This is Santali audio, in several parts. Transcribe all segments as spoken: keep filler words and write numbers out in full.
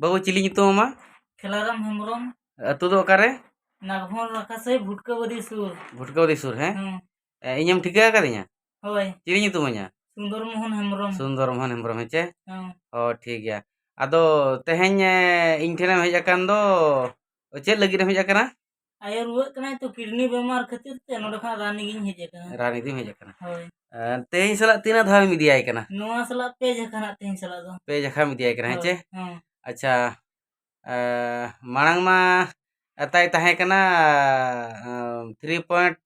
ᱵᱟᱹᱵᱩ, ᱪᱤᱞᱤ ᱧᱩᱛᱩᱢ ᱟᱢᱟᱜ? ᱠᱷᱮᱞᱟᱨᱟᱢ ᱦᱮᱢᱵᱨᱚᱢ᱾ ᱟᱹᱛᱩ ᱫᱚ ᱚᱠᱟᱨᱮ? ᱱᱟᱜᱽᱵᱷᱚᱱ ᱨᱟᱠᱷᱟ ᱥᱟᱹᱭ, ᱵᱷᱩᱴᱠᱟᱹᱵᱟᱹᱫᱤ ᱥᱩᱨ᱾ ᱵᱷᱩᱴᱠᱟᱹᱵᱟᱹᱫᱤ ᱥᱩᱨ, ᱦᱮᱸ? ᱦᱮᱸ᱾ ᱮ, ᱤᱧᱮᱢ ᱴᱷᱤᱠᱟᱹ ᱟᱠᱟᱫᱤᱧᱟ? ᱦᱳᱭ᱾ ᱪᱤᱞᱤ ᱧᱩᱛᱩᱢ ᱟᱹᱧᱟ? ᱥᱩᱱᱫᱚᱨ ᱢᱳᱦᱚᱱ ᱦᱮᱢᱵᱨᱚᱢ᱾ ᱥᱩᱱᱫᱚᱨ ᱢᱳᱦᱚᱱ ᱦᱮᱢᱵᱨᱚᱢ, ᱦᱮᱸ ᱪᱮ? ᱦᱮᱸ᱾ ᱚ, ᱴᱷᱤᱠ ᱜᱮᱭᱟ᱾ ᱟᱫᱚ ᱛᱮᱦᱮᱧ, ᱮ, ᱤᱧ ᱴᱷᱮᱱᱮᱢ ᱦᱮᱡ ᱟᱠᱟᱱ ᱫᱚ ᱪᱮᱫ ᱞᱟᱹᱜᱤᱫ ᱮᱢ ᱦᱮᱡ ᱟᱠᱟᱱᱟ? ᱟᱭᱳ ᱨᱩᱣᱟᱹᱜ ᱠᱟᱱᱟᱭ ᱛᱚ, ᱠᱤᱰᱱᱤ ᱵᱮᱢᱟᱨ ᱠᱷᱟᱹᱛᱤᱨ ᱛᱮ ᱱᱚᱰᱮ ᱠᱷᱚᱱᱟᱜ ᱨᱟᱱ ᱤᱫᱤᱧ ᱦᱮᱡ ᱟᱠᱟᱱᱟ᱾ ᱨᱟᱱ ᱤᱫᱤᱢ ᱦᱮᱡ ᱟᱠᱟᱱᱟ᱾ ᱦᱳᱭ᱾ ᱮ, ᱛᱮᱦᱮᱧ ᱥᱟᱞᱟᱜ ᱛᱤᱱᱟᱹᱜ ᱫᱷᱟᱣ ᱮᱢ ᱤᱫᱤᱭᱟᱭ ᱠᱟᱱᱟ? ᱱᱚᱣᱟ ᱥᱟᱞᱟᱜ ᱯᱮ ᱡᱟᱠᱷᱟ ᱱᱟᱜ ᱛᱮᱦᱮᱧ ᱥᱟᱞᱟᱜ ᱫᱚ᱾ ᱯᱮ ᱡᱟᱠᱷᱟᱢ ᱤᱫᱤᱭᱟᱭ ᱠᱟᱱᱟ, ᱦᱮᱸ ᱦᱳᱭ, ᱪᱮ? ᱦᱮᱸ᱾ ᱟᱪᱪᱷᱟ᱾ ᱮ, ᱢᱟᱲᱟᱝ ᱢᱟ ᱛᱟᱭ ᱛᱟᱦᱮᱸ ᱠᱟᱱᱟ, ᱮ, three point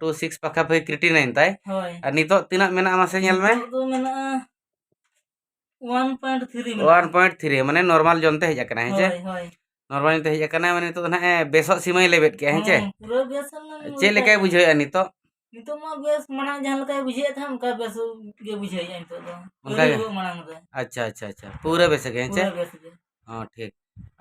two six ᱯᱟᱠᱷᱟ ᱯᱟᱠᱷᱤ creatinine ᱛᱟᱭ᱾ ᱦᱳᱭ᱾ ᱟᱨ ᱱᱤᱛᱚᱜ ᱛᱤᱱᱟᱹᱜ ᱢᱮᱱᱟᱜᱼᱟ ᱢᱟᱥᱮ ᱧᱮᱞ ᱢᱮ? ᱱᱤᱛᱚᱜ ᱫᱚ ᱢᱮᱱᱟᱜᱼᱟ one point three ᱢᱮᱱᱟᱜᱼᱟ᱾ One point three, ᱢᱟᱱᱮ normal zone ᱛᱮ ᱦᱮᱡ ᱟᱠᱟᱱᱟ, ᱦᱮᱸ ᱪᱮ? ᱦᱳᱭ, ᱦᱳᱭ᱾ Normal zone ᱛᱮ ᱦᱮᱡ ᱟᱠᱟᱱᱟ, ᱢᱟᱱᱮ ᱱᱤᱛᱚᱜ ᱫᱚ ᱱᱟᱦᱟᱜ ᱮ ᱵᱮᱥᱚᱜ ᱥᱤᱢᱟᱹᱭ ᱞᱮᱵᱮᱫ ᱠᱮᱜᱼᱟ, ᱦᱮᱸ ᱪᱮ? ᱦᱮᱸ, ᱯᱩᱨᱟᱹ ᱵᱮᱥ ᱮᱱᱟ ᱪᱮᱫ ᱞᱮᱠᱟᱭ ᱢᱮᱛᱟᱭ ᱠᱟᱱᱟ᱾ ᱵᱩᱡᱷᱟᱹᱣᱮᱫᱼᱟ ᱱᱤᱛᱚᱜ? ᱱᱤᱛᱚᱜ ᱢᱟ ᱵᱮᱥ, ᱢᱟᱲᱟᱝ ᱡᱟᱦᱟᱸ ᱞᱮᱠᱟᱭ ᱵᱩᱡᱷᱟᱹᱣᱮᱫ ᱛᱟᱦᱮᱸᱫ, ᱚᱱᱠᱟ ᱵᱮᱥ ᱜᱮ ᱵᱩᱡᱷᱟᱹᱣᱮᱫᱼᱟ ᱱᱤᱛᱚᱜ ᱫᱚ᱾ ᱚᱱᱠᱟ ᱟᱹᱣᱨᱤ ᱜᱮ? ᱨᱩᱣᱟᱹᱜ ᱢᱟᱲᱟᱝ ᱨᱮ᱾ ᱟᱪᱪᱷᱟ, ᱟᱪᱪᱷᱟ, ᱟᱪᱪᱷᱟ᱾ ᱯᱩᱨᱟᱹ ᱵᱮᱥ ᱜᱮ, ᱦᱮᱸ ᱪᱮ? ᱯᱩᱨᱟᱹ ᱵᱮᱥ ᱜᱮ᱾ ᱦᱚᱸ, ᱴᱷᱤᱠ᱾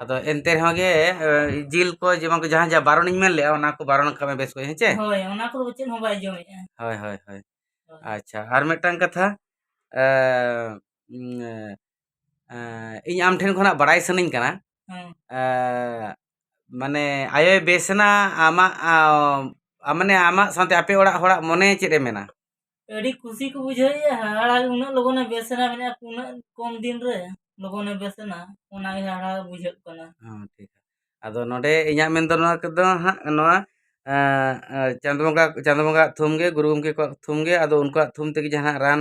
ᱟᱫᱚ ᱮᱱᱛᱮ ᱨᱮᱦᱚᱸ ᱜᱮ, ᱮ, ᱡᱤᱞ ᱠᱚ ᱡᱮᱢᱚᱱ ᱠᱚ ᱡᱟᱦᱟᱸ, ᱡᱟᱦᱟᱸ ᱵᱟᱨᱚᱱᱤᱧ ᱢᱮᱱ ᱞᱮᱜᱼᱟ, ᱚᱱᱟ ᱠᱚ ᱵᱟᱨᱚᱱ ᱠᱟᱜ ᱢᱮ ᱵᱮᱥ ᱠᱚ, ᱦᱮᱸ ᱪᱮ? ᱦᱳᱭ, ᱚᱱᱟ ᱠᱚᱫᱚ ᱪᱮᱫ ᱦᱚᱸ ᱵᱟᱭ ᱡᱚᱢᱮᱫᱼᱟ᱾ ᱦᱳᱭ, ᱦᱳᱭ, ᱦᱳᱭ᱾ ᱦᱳᱭ᱾ ᱟᱪᱪᱷᱟ, ᱟᱨ ᱢᱤᱫᱴᱟᱝ ᱠᱟᱛᱷᱟ, ᱮ, ᱩᱸ, ᱮ, ᱤᱧ ᱟᱢ ᱴᱷᱮᱱ ᱠᱷᱚᱱᱟᱜ ᱵᱟᱲᱟᱭ ᱥᱟᱱᱟᱧ ᱠᱟᱱᱟ, ᱦᱮᱸ᱾ ᱮ, ᱢᱟᱱᱮ ᱟᱭᱳᱭ ᱵᱮᱥ ᱮᱱᱟ ᱟᱢᱟᱜ, ᱟ, ᱟ, ᱢᱟᱱᱮ ᱟᱢᱟᱜ ᱥᱟᱶᱛᱮ ᱟᱯᱮ ᱚᱲᱟᱜ ᱦᱚᱲᱟᱜ ᱢᱚᱱᱮ ᱪᱮᱫ ᱮ ᱢᱮᱱᱟ? ᱟᱹᱰᱤ ᱠᱩᱥᱤ ᱠᱚ ᱵᱩᱡᱷᱟᱹᱣᱮᱫᱼᱟ, ᱦᱟᱦᱟᱲᱟ ᱜᱮ, ᱩᱱᱟᱹᱜ ᱞᱚᱜᱚᱱᱮ ᱵᱮᱥ ᱮᱱᱟ, ᱢᱮᱱᱮᱫᱼᱟ ᱠᱚ, ᱩᱱᱟᱹᱜ ᱠᱚᱢ ᱫᱤᱱ ᱨᱮ ᱞᱚᱜᱚᱱᱮ ᱵᱮᱥ ᱮᱱᱟ, ᱚᱱᱟᱜᱮ ᱦᱟᱦᱟᱲᱟ ᱵᱩᱡᱷᱟᱹᱜ ᱠᱟᱱᱟ᱾ ᱦᱚᱸ, ᱴᱷᱤᱠ᱾ ᱟᱫᱚ ᱱᱚᱰᱮ ᱤᱧᱟᱹᱜ ᱢᱮᱱ ᱫᱚ ᱱᱚᱣᱟ ᱠᱚᱫᱚ ᱦᱟᱸᱜ ᱱᱚᱣᱟ, ᱮᱸ, ᱮᱸ, ᱪᱟᱸᱫᱚ ᱵᱚᱸᱜᱟ, ᱪᱟᱸᱫᱚ ᱵᱚᱸᱜᱟᱣᱟᱜ ᱛᱷᱩᱢ ᱜᱮ, ᱜᱩᱨᱩ ᱜᱚᱢᱠᱮ ᱠᱚᱣᱟᱜ ᱛᱷᱩᱢ ᱜᱮ, ᱟᱫᱚ ᱩᱱᱠᱩᱣᱟᱜ ᱛᱷᱩᱢ ᱛᱮᱜᱮ ᱡᱟᱦᱟᱸ ᱨᱟᱱ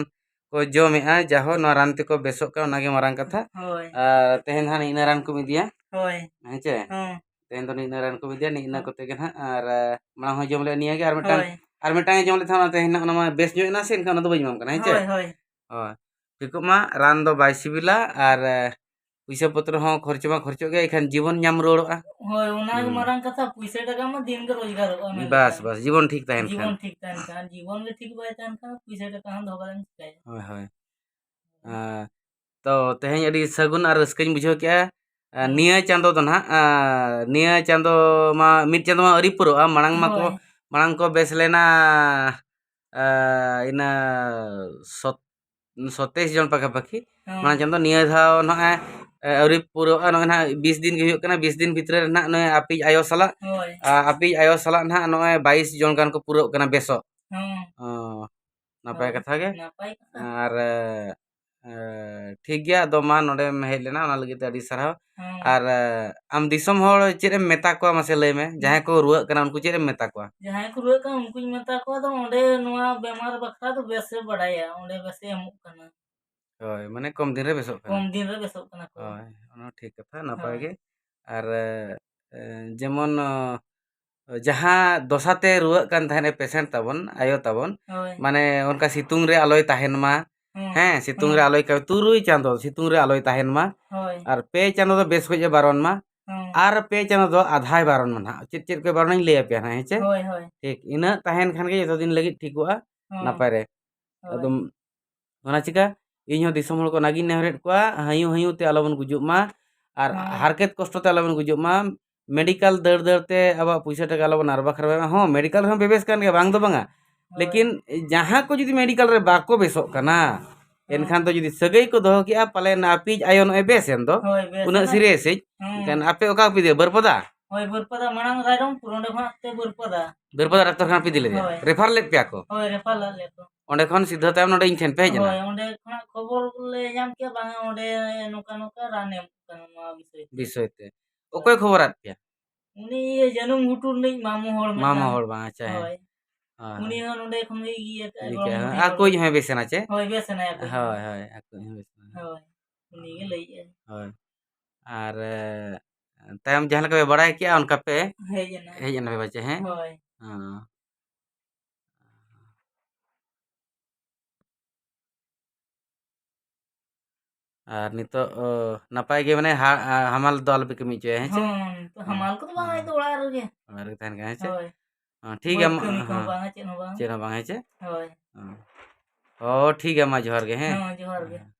ᱠᱚ ᱡᱚᱢᱮᱜᱼᱟ, ᱡᱟᱦᱳ ᱱᱚᱣᱟ ᱨᱟᱱ ᱛᱮᱠᱚ ᱵᱮᱥᱚᱜ ᱠᱟᱱᱟ, ᱚᱱᱟᱜᱮ ᱢᱟᱨᱟᱝ ᱠᱟᱛᱷᱟ᱾ ᱦᱳᱭ᱾ ᱟᱨ ᱛᱮᱦᱮᱧ ᱫᱚ ᱦᱟᱸᱜ ᱱᱤᱜ ᱤᱱᱟᱹ ᱨᱟᱱ ᱠᱚᱢ ᱤᱫᱤᱭᱟ᱾ ᱦᱳᱭ᱾ ᱦᱮᱸ ᱪᱮ? ᱦᱮᱸ᱾ ᱛᱮᱦᱮᱧ ᱫᱚ ᱱᱤᱜ ᱤᱱᱟᱹ ᱨᱟᱱ ᱠᱚᱢ ᱤᱫᱤᱭᱟ, ᱱᱤᱜ ᱤᱱᱟᱹ ᱦᱮᱸ᱾ ᱠᱚᱛᱮ ᱜᱮ ᱱᱟᱦᱟᱜ, ᱟᱨ, ᱮ, ᱢᱟᱲᱟᱝ ᱦᱚᱸ ᱡᱚᱢ ᱞᱮᱫ ᱱᱤᱭᱟᱹ ᱜᱮ, ᱟᱨ ᱢᱤᱫᱴᱟᱝ, ᱦᱳᱭ᱾ ᱟᱨ ᱢᱤᱫᱴᱟᱝ ᱮ ᱡᱚᱢ ᱞᱮᱫ ᱛᱟᱦᱮᱸᱫ, ᱚᱱᱟ ᱛᱮᱦᱮᱧ ᱱᱟᱜ ᱚᱱᱟ ᱢᱟ ᱵᱮᱥ ᱧᱚᱜ ᱮᱱᱟ ᱥᱮ, ᱮᱱᱠᱷᱟᱱ ᱚᱱᱟ ᱫᱚ ᱵᱟᱹᱧ ᱮᱢᱟᱢ ᱠᱟᱱᱟ, ᱦᱮᱸ ᱪᱮ? ᱦᱳᱭ, ᱦᱳᱭ᱾ ᱦᱳᱭ᱾ ᱴᱷᱤᱠᱚᱜ ᱢᱟ, ᱨᱟᱱ ᱫᱚ ᱵᱟᱭ ᱥᱤᱵᱤᱞᱟ, ᱟᱨ, ᱮ, ᱯᱩᱭᱥᱟᱹ ᱯᱚᱛᱨᱚ ᱦᱚᱸ ᱠᱷᱚᱨᱪᱚ ᱢᱟ ᱠᱷᱚᱨᱪᱚᱜ ᱜᱮᱭᱟ, ᱮᱱᱠᱷᱟᱱ ᱡᱤᱵᱚᱱ ᱧᱟᱢ ᱨᱩᱣᱟᱹᱲᱚᱜᱼᱟ᱾ ᱦᱳᱭ, ᱚᱱᱟ ᱜᱮ ᱦᱩᱸ᱾ ᱢᱟᱨᱟᱝ ᱠᱟᱛᱷᱟ, ᱯᱩᱭᱥᱟᱹ ᱴᱟᱠᱟ ᱢᱟ ᱫᱤᱱ ᱜᱮ ᱨᱳᱡᱽᱜᱟᱨᱚᱜᱼᱟ, ᱢᱮᱱ ᱵᱟᱥ, ᱞᱮᱠᱷᱟᱱ᱾ ᱵᱟᱥ, ᱡᱤᱵᱚᱱ ᱴᱷᱤᱠ ᱛᱟᱦᱮᱱ ᱡᱤᱵᱚᱱ ᱠᱷᱟᱱ᱾ ᱴᱷᱤᱠ ᱛᱟᱦᱮᱱ ᱠᱷᱟᱱ, ᱡᱤᱵᱚᱱ ᱜᱮ ᱴᱷᱤᱠ ᱵᱟᱭ ᱛᱟᱦᱮᱱ ᱠᱷᱟᱱ, ᱯᱩᱭᱥᱟᱹ ᱴᱟᱠᱟ ᱦᱚᱸ ᱫᱚᱦᱚ ᱠᱟᱛᱮᱢ ᱪᱤᱠᱟᱹᱭᱟ? ᱦᱳᱭ, ᱦᱳᱭ᱾ ᱟᱸ, ᱛᱚ, ᱛᱮᱦᱮᱧ ᱟᱹᱰᱤ ᱥᱟᱹᱜᱩᱱ ᱟᱨ ᱨᱟᱹᱥᱠᱟᱹᱧ ᱵᱩᱡᱷᱟᱹᱣ ᱠᱮᱜᱼᱟ᱾ ᱟᱸ, ᱦᱮᱸ᱾ ᱱᱤᱭᱟᱹ ᱪᱟᱸᱫᱚ ᱫᱚ ᱱᱟᱦᱟᱜ, ᱟᱸ, ᱱᱤᱭᱟᱹ ᱪᱟᱸᱫᱚ ᱢᱟ, ᱢᱤᱫ ᱪᱟᱸᱫᱚ ᱢᱟ ᱟᱹᱣᱨᱤ ᱯᱩᱨᱟᱹᱜᱼᱟ, ᱢᱟᱲᱟᱝ ᱢᱟᱠᱚ, ᱦᱳᱭ᱾ ᱢᱟᱲᱟᱝ ᱠᱚ ᱵᱮᱥ ᱞᱮᱱᱟ, ᱟᱸ, ᱤᱱᱟᱹ ᱥᱚᱛ-, ᱥᱚᱛᱟᱭᱤᱥ ᱡᱚᱱ ᱯᱟᱠᱟᱯᱟᱠᱤ᱾ ᱦᱮᱸ᱾ ᱢᱟᱲᱟᱝ ᱪᱟᱸᱫᱚ, ᱱᱤᱭᱟᱹ ᱫᱷᱟᱣ ᱱᱟᱦᱟᱜ ᱟᱹᱣᱨᱤ ᱯᱩᱨᱟᱹᱜᱼᱟ, ᱱᱚᱜᱼᱚᱭ ᱱᱟᱦᱟᱜ ᱵᱤᱥ ᱫᱤᱱ ᱜᱮ ᱦᱩᱭᱩᱜ ᱠᱟᱱᱟ, ᱵᱤᱥ ᱫᱤᱱ ᱵᱷᱤᱛᱨᱤ ᱨᱮ ᱱᱟᱦᱟᱜ ᱱᱚᱜᱼᱚᱭ ᱟᱯᱮᱭᱤᱡ ᱟᱭᱳ ᱥᱟᱞᱟᱜ, ᱦᱳᱭ᱾ ᱟ, ᱟᱯᱮᱭᱤᱡ ᱟᱭᱳ ᱥᱟᱞᱟᱜ ᱱᱟᱦᱟᱜ ᱱᱚᱜᱼᱚᱭ ᱵᱟᱭᱤᱥ ᱡᱚᱱ ᱜᱟᱱ ᱠᱚ ᱯᱩᱨᱟᱹᱜ ᱠᱟᱱᱟ ᱵᱮᱥᱚᱜ᱾ ᱦᱚᱸ᱾ ᱚ, ᱱᱟᱯᱟᱭ ᱦᱳᱭ, ᱠᱟᱛᱷᱟ ᱜᱮ᱾ ᱱᱟᱯᱟᱭ ᱠᱟᱛᱷᱟ᱾ ᱟᱨ, ᱮ, ᱴᱷᱤᱠ ᱜᱮᱭᱟ, ᱟᱫᱚ ᱢᱟ ᱱᱚᱰᱮᱢ ᱦᱮᱡ ᱞᱮᱱᱟ, ᱚᱱᱟ ᱞᱟᱹᱜᱤᱫ ᱛᱮ ᱟᱹᱰᱤ ᱥᱟᱨᱦᱟᱣ᱾ ᱦᱚᱸ᱾ ᱟᱨ, ᱮ, ᱟᱢ ᱫᱤᱥᱚᱢ ᱦᱚᱲ ᱪᱮᱫ ᱮᱢ ᱢᱮᱛᱟ ᱠᱚᱣᱟ, ᱢᱟᱥᱮ ᱞᱟᱹᱭ ᱢᱮ, ᱡᱟᱦᱟᱸᱭ ᱠᱚ ᱨᱩᱣᱟᱹᱜ ᱠᱟᱱᱟ, ᱩᱱᱠᱩ ᱪᱮᱫ ᱮᱢ ᱢᱮᱛᱟ ᱠᱚᱣᱟ? ᱡᱟᱦᱟᱸᱭ ᱠᱚ ᱨᱩᱣᱟᱹᱜ ᱠᱟᱱᱟ, ᱩᱱᱠᱩᱧ ᱢᱮᱛᱟ ᱠᱚᱣᱟ, ᱫᱚ ᱚᱸᱰᱮ ᱱᱚᱣᱟ ᱵᱮᱢᱟᱨ ᱵᱟᱠᱷᱨᱟ ᱫᱚ ᱵᱮᱥᱮ ᱵᱟᱲᱟᱭᱟ, ᱚᱸᱰᱮ ᱵᱮᱥᱮ ᱮᱢᱚᱜ ᱠᱟᱱᱟ᱾ ᱦᱳᱭ, ᱢᱟᱱᱮ ᱠᱚᱢ ᱫᱤᱱ ᱨᱮ ᱵᱮᱥᱚᱜ ᱠᱟᱱᱟ᱾ ᱠᱚᱢ ᱫᱤᱱ ᱨᱮ ᱵᱮᱥᱚᱜ ᱠᱟᱱᱟ ᱠᱚ᱾ ᱦᱳᱭ, ᱚᱱᱟ ᱦᱚᱸ ᱴᱷᱤᱠ ᱠᱟᱛᱷᱟ, ᱱᱟᱯᱟᱭ ᱦᱳᱭ᱾ ᱜᱮ᱾ ᱟᱨ, ᱮ, ᱡᱮᱢᱚᱱ, ᱚ, ᱡᱟᱦᱟᱸ ᱫᱚᱥᱟ ᱛᱮ ᱨᱩᱣᱟᱹᱜ ᱠᱟᱱ ᱛᱟᱦᱮᱸᱱ ᱮ patient ᱛᱟᱵᱚᱱ, ᱟᱭᱳ ᱛᱟᱵᱚᱱ, ᱦᱳᱭ᱾ ᱢᱟᱱᱮ ᱚᱱᱠᱟ ᱥᱤᱛᱩᱝ ᱨᱮ ᱟᱞᱚᱭ ᱛᱟᱦᱮᱸᱱ ᱢᱟ, ᱦᱚᱸ, ᱦᱮᱸ, ᱥᱤᱛᱩᱝ ᱨᱮ ᱦᱚᱸ᱾ ᱟᱞᱚᱭ ᱠᱟ-, ᱛᱩᱨᱩᱭ ᱪᱟᱸᱫᱚ ᱥᱤᱛᱩᱝ ᱨᱮ ᱟᱞᱚᱭ ᱛᱟᱦᱮᱸᱱ ᱢᱟ, ᱦᱳᱭ᱾ ᱟᱨ ᱯᱮ ᱪᱟᱸᱫᱚ ᱫᱚ ᱵᱮᱥ ᱠᱷᱚᱡ ᱮ ᱵᱟᱨᱚᱱ ᱢᱟ, ᱦᱚᱸ᱾ ᱟᱨ ᱯᱮ ᱪᱟᱸᱫᱚ ᱫᱚ ᱟᱫᱷᱟᱭ ᱵᱟᱨᱚᱱ ᱢᱟ ᱱᱟᱦᱟᱜ᱾ ᱪᱮᱫ ᱪᱮᱫ ᱠᱚ ᱵᱟᱨᱚᱱᱤᱧ ᱞᱟᱹᱭ ᱟᱯᱮᱭᱟ ᱱᱟᱦᱟᱜ, ᱦᱮᱸ ᱪᱮ? ᱦᱳᱭ, ᱦᱳᱭ᱾ ᱴᱷᱤᱠ, ᱤᱱᱟᱹᱜ ᱛᱟᱦᱮᱸᱱ ᱠᱷᱟᱱ ᱜᱮ ᱡᱚᱛᱚ ᱫᱤᱱ ᱞᱟᱹᱜᱤᱫ ᱴᱷᱤᱠᱚᱜᱼᱟ, ᱦᱚᱸ᱾ ᱱᱟᱯᱟᱭ ᱨᱮ᱾ ᱦᱳᱭ᱾ ᱟᱫᱚ ᱚᱱᱟ ᱪᱤᱠᱟ ᱤᱧ ᱦᱚᱸ ᱫᱤᱥᱚᱢ ᱦᱚᱲ ᱠᱚ ᱚᱱᱟᱜᱤᱧ ᱱᱮᱦᱚᱨᱮᱫ ᱠᱚᱣᱟ, ᱦᱟᱹᱭᱩ ᱦᱟᱹᱭᱩ ᱛᱮ ᱟᱞᱚᱵᱚᱱ ᱜᱩᱡᱩᱜ ᱢᱟ, ᱟᱨ ᱦᱮᱸ᱾ ᱦᱟᱨᱠᱮᱛ ᱠᱚᱥᱴᱚ ᱛᱮ ᱟᱞᱚᱵᱚᱱ ᱜᱩᱡᱩᱜ ᱢᱟ, ᱢᱮᱰᱤᱠᱟᱞ ᱫᱟᱹᱲ ᱫᱟᱹᱲ ᱛᱮ ᱟᱵᱚᱣᱟᱜ ᱯᱩᱭᱥᱟᱹ ᱴᱟᱠᱟ ᱟᱞᱚᱵᱚᱱ ᱟᱨᱵᱟ ᱠᱷᱟᱨᱵᱟᱭ ᱢᱟ᱾ ᱦᱚᱸ, ᱢᱮᱰᱤᱠᱟᱞ ᱨᱮᱦᱚᱸ ᱵᱮᱵᱮᱥ ᱠᱟᱱ ᱜᱮᱭᱟ, ᱵᱟᱝ ᱫᱚ ᱵᱟᱝᱟ, ᱦᱳᱭ᱾ ᱞᱮᱠᱤᱱ ᱡᱟᱦᱟᱸ ᱠᱚ ᱡᱩᱫᱤ ᱢᱮᱰᱤᱠᱟᱞ ᱨᱮ ᱵᱟᱠᱚ ᱵᱮᱥᱚᱜ ᱠᱟᱱᱟ, ᱦᱮᱸ᱾ ᱮᱱᱠᱷᱟᱱ ᱫᱚ ᱡᱩᱫᱤ ᱥᱟᱹᱜᱟᱹᱭ ᱠᱚ ᱫᱚᱦᱚ ᱠᱮᱜᱼᱟ, ᱯᱟᱞᱮ ᱱᱟᱹᱯᱤᱡ ᱟᱭᱳ ᱱᱚᱜᱼᱚᱭ ᱵᱮᱥ ᱮᱱ ᱫᱚ, ᱦᱳᱭ, ᱵᱮᱥ ᱩᱱᱟᱹᱜ ᱮᱱᱟ᱾ ᱥᱤᱨᱤᱭᱟᱥ ᱤᱡ, ᱦᱮᱸ᱾ ᱮᱱᱠᱷᱟᱱ ᱟᱯᱮ ᱚᱠᱟ ᱯᱮ ᱤᱫᱤᱭᱟ, ᱵᱟᱹᱨᱯᱟᱫᱟ? ᱦᱳᱭ, ᱵᱟᱹᱨᱯᱟᱫᱟ ᱢᱟᱲᱟᱝ ᱨᱟᱭᱨᱚᱝᱯᱩᱨ, ᱚᱸᱰᱮ ᱠᱷᱚᱱᱟᱜ ᱛᱮ ᱵᱟᱹᱨᱯᱟᱫᱟ᱾ ᱵᱟᱹᱨᱯᱟᱫᱟ ᱰᱟᱠᱛᱚᱨ ᱠᱷᱟᱱᱟ ᱯᱮ ᱤᱫᱤ ᱞᱮᱫᱮᱭᱟ? ᱦᱳᱭ᱾ ᱨᱮᱯᱷᱟᱨ ᱞᱮᱫ ᱯᱮᱭᱟ ᱠᱚ? ᱦᱳᱭ, ᱨᱮᱯᱷᱟᱨ ᱞᱮᱫ ᱞᱮᱭᱟ ᱠᱚ᱾ ᱚᱸᱰᱮ ᱠᱷᱚᱱ ᱥᱤᱫᱷᱟᱹ ᱛᱟᱭᱚᱢ ᱱᱚᱰᱮ ᱤᱧ ᱴᱷᱮᱱ ᱯᱮ ᱦᱮᱡ ᱮᱱᱟ? ᱦᱳᱭ, ᱚᱸᱰᱮ ᱠᱷᱚᱱᱟᱜ ᱠᱷᱚᱵᱚᱨ ᱞᱮ ᱧᱟᱢ ᱠᱮᱜᱼᱟ, ᱵᱟᱝᱟ, ᱚᱸᱰᱮ ᱱᱚᱝᱠᱟ ᱱᱚᱝᱠᱟ ᱨᱟᱱ ᱮᱢᱚᱜ ᱠᱟᱱᱟ ᱱᱚᱣᱟ ᱵᱤᱥᱚᱭ ᱛᱮ᱾ ᱵᱤᱥᱚᱭ ᱛᱮ᱾ ᱦᱳᱭ᱾ ᱚᱠᱚᱭ ᱠᱷᱚᱵᱚᱨᱟᱫ ᱯᱮᱭᱟ? ᱩᱱᱤ ᱤᱭᱟᱹ ᱡᱟᱹᱱᱩᱢ ᱜᱷᱩᱴᱩ ᱨᱤᱱᱤᱡ ᱢᱟᱢᱚ ᱦᱚᱲ ᱢᱟᱢᱚ ᱢᱤᱫᱴᱟᱝ᱾ ᱦᱚᱲ ᱵᱟᱝ, ᱟᱪᱪᱷᱟ, ᱦᱮᱸ᱾ ᱦᱳᱭ᱾ ᱦᱳᱭ, ᱩᱱᱤ ᱦᱳᱭ᱾ ᱦᱚᱸ ᱱᱚᱸᱰᱮ ᱠᱷᱚᱱ ᱜᱮ ᱤᱭᱟᱹ ᱠᱟᱜᱼᱟᱭ, ᱤᱫᱤ ᱜᱚᱲᱚ ᱠᱟᱜᱼᱟᱭ, ᱢᱚᱱᱛᱨᱤ ᱟᱠᱚᱭᱤᱡ ᱦᱚᱸ ᱵᱮᱥ ᱮᱱᱟ ᱪᱮ? ᱦᱳᱭ, ᱵᱮᱥ ᱮᱱᱟᱭ ᱟᱠᱚᱭᱤᱡ ᱦᱳᱭ, ᱦᱚᱸ᱾ ᱦᱳᱭ, ᱟᱠᱚᱭᱤᱡ ᱦᱚᱸ ᱵᱮᱥ ᱮᱱᱟ᱾ ᱦᱳᱭ, ᱩᱱᱤ ᱜᱮ ᱞᱟᱹᱭᱮᱜᱼᱟᱭ᱾ ᱦᱳᱭ᱾ ᱟᱨ, ᱮ, ᱛᱟᱭᱚᱢ ᱡᱟᱦᱟᱸ ᱞᱮᱠᱟ ᱯᱮ ᱵᱟᱲᱟᱭ ᱠᱮᱜᱼᱟ, ᱚᱱᱠᱟ ᱯᱮ ᱦᱮᱡ ᱮᱱᱟ᱾ ᱦᱮᱡ ᱮᱱᱟ ᱯᱮ ᱯᱟᱪᱮ, ᱦᱮᱸ? ᱦᱳᱭ᱾ ᱦᱚᱸ᱾ ᱟᱨ ᱱᱤᱛᱚᱜ, ᱚ, ᱱᱟᱯᱟᱭ ᱜᱮ, ᱢᱟᱱᱮ, ᱦᱟ-, ᱟ, ᱦᱟᱢᱟᱞ ᱫᱚ ᱟᱞᱚᱯᱮ ᱠᱟᱹᱢᱤ ᱦᱚᱪᱚᱭᱟ, ᱦᱮᱸ ᱪᱮ? ᱦᱚᱸ, ᱱᱤᱛᱚᱜ ᱦᱟᱢᱟᱞ ᱠᱚᱫᱚ ᱵᱟᱝ, ᱦᱚᱸ᱾ ᱦᱚᱭᱛᱳ ᱚᱲᱟᱜ ᱨᱮᱜᱮ᱾ ᱚᱲᱟᱜ ᱨᱮᱜᱮ ᱛᱟᱦᱮᱱ ᱠᱟᱱᱟ, ᱦᱮᱸ ᱪᱮ? ᱦᱳᱭ᱾ ᱦᱚᱸ, ᱴᱷᱤᱠ ᱜᱮᱭᱟ, ᱵᱟᱹᱫᱽ ᱢᱟ, ᱠᱟᱹᱢᱤ ᱠᱚᱦᱚᱸ ᱦᱚᱸ᱾ ᱵᱟᱝᱟ, ᱪᱮᱫ ᱦᱚᱸ ᱵᱟᱝ᱾ ᱪᱮᱫ ᱦᱚᱸ ᱵᱟᱝ, ᱦᱮᱸ ᱪᱮ? ᱦᱳᱭ᱾ ᱦᱚᱸ᱾ ᱚ, ᱴᱷᱤᱠ ᱜᱮᱭᱟ, ᱢᱟ, ᱡᱚᱦᱟᱨ ᱜᱮ, ᱦᱮᱸ? ᱦᱚᱸ, ᱡᱚᱦᱟᱨ ᱜᱮ᱾ ᱦᱮᱸ᱾